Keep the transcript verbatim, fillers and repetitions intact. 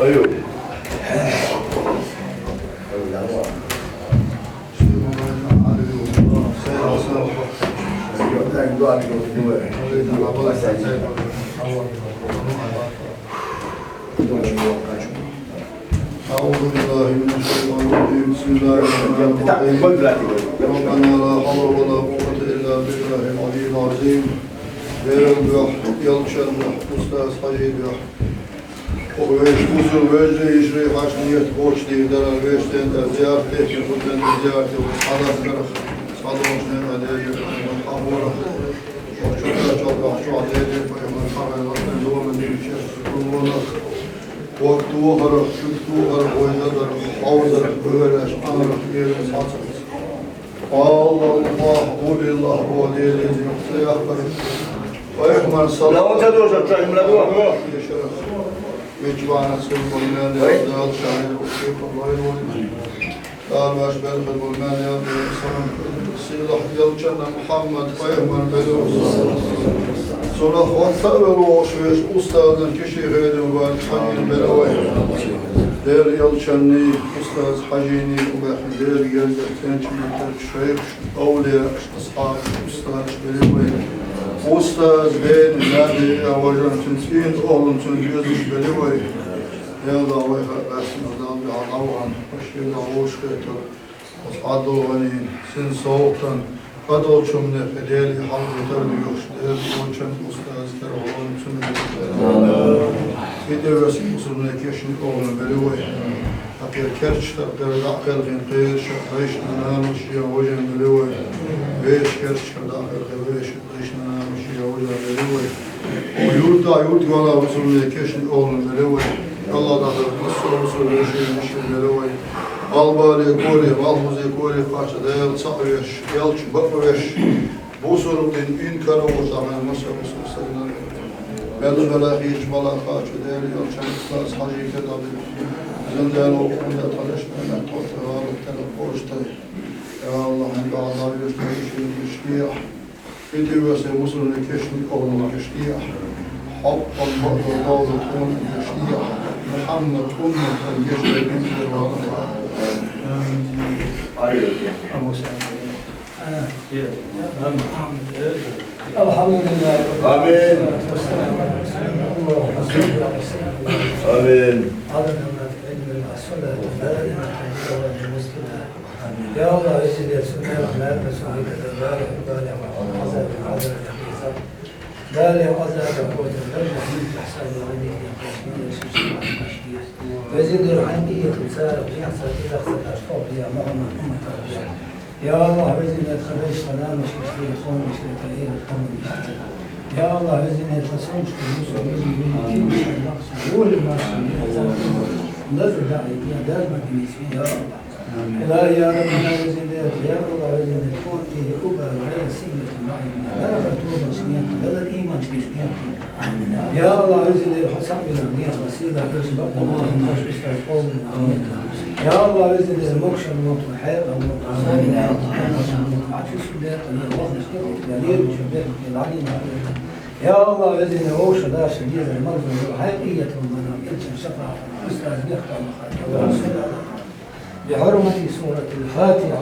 Ayub. أعوذ بالله من الشيطان الرجيم. بسم الله الرحمن الرحيم. ربنا لا حول ولا قوة إلا بالله العلي العظيم. Берел бёх, Елчан бёх, устаз Хьажи бёх. О вешта, бусалба вежарий, йижарий, хьаьша ният бочдийр даран вешта, тӀа зиярат дехкин, бутан зиярат, хьадас карах, садолчнен адея, хьавора. О чута чалбах чуа деде, пайхамар хавай латан ломан дивчер, ломанах. Вак тухарах, чук тухарах, вайзадарах, хьавзарах, бöвераш, анарах, ерин сацарах. Аллах, Аллах, Аллах, о Дела, цаяккар. Пайхамар саллаллаху алейхи ва саллям. Мичвана сулман ман я дал шаир уши Аллах. Тамаш берхи булман я сам. Сыйлах Елчан Мухаммад пайхамар белу. Суна хватса велу швеш устазын киши гъедин вар Хьажин белевай. Дер Елчанни устаз Хьажини убахи дер герга тенчматар шайх. Овлияш, асхьабаш, устазаш белевай. Устаз бен, наби, важан цун цӀин, олун цун юзуш белевай. Яла вай ха расмаздан бяхьаван, башира вошхету. Ос адулгъанин, син соутан, адолчумне педели хьалгутар юхш, дер очан устаз тер олун цун белевай. Кидевес мусулман кешни олун белевай. Ахир керчтар дерда ахир гин къерша, къешна намуш я вожан белевай. Веш керчтар да ахир гин веш, къешна намуш я вожан белевай. О юрта, юрт гала мусулман кешни олун белевай. Аллах да ахир мусул, мусул веши, веши белевай. Албали кори, малхузи кори, пача дел цавеш, елч баквеш. Бусургъин ин каравуртагъан маса бусурсагъин. Белла-белла хич бала хачу дери Елчан устаз Хьажи кедаби. Зинден окъунда талаш мемет тохтавалу тела почтай. Я Аллах, хӀанз Аллах юшта ишин иштия. Ити весе мусульман кешни олун кешния. Хьакъан баъда Дауд тун кешния. Мухаммад умматан кешни кешния. Амин. الحمد لله. آمين. اللهم صل على سيدنا محمد. آمين. عدد ما في علم الله، الصلاة دائمة بدوام المصطفى. يا الله، اجعل سنة ولا تسوء كذلك ولا عذاب. لا لي ولا قوة إلا بالله، من تحسن وعليك يا قوم، من يشفي عن المشفي. وزد الحمدية تسارع في أحسن إلى أحسن الأشفاء يا محمد أمة الرجال. يا الله، وزد الخبيث سلام شفيع قوم شفيع قوم. يا الله، وزد الخصوم شفيع مسلم من كل شر نقص قول ما شفيع. نزل داعي يا دار ما يا الله. إلهي يا ربنا وزير، يا الله وزير، كون فيه أبا وعلى سنة معين. لا رغبة ولا سنة، ولا الإيمان في سنة. يا الله وزير، حسب بنا نية وسيلة، كل شيء بقى الله، ما شاء الله، قول. يا الله وزير، موكش الموت والحياة والموت. عافية سبيل، يا الله، نشكرك، يا ليل، شبيك، يا العليم. يا الله وزير، وش لا شديد المرض، حقيقة المنام، أنت شفاعة، أستاذ يختار. بحرمة سورة الفاتحة.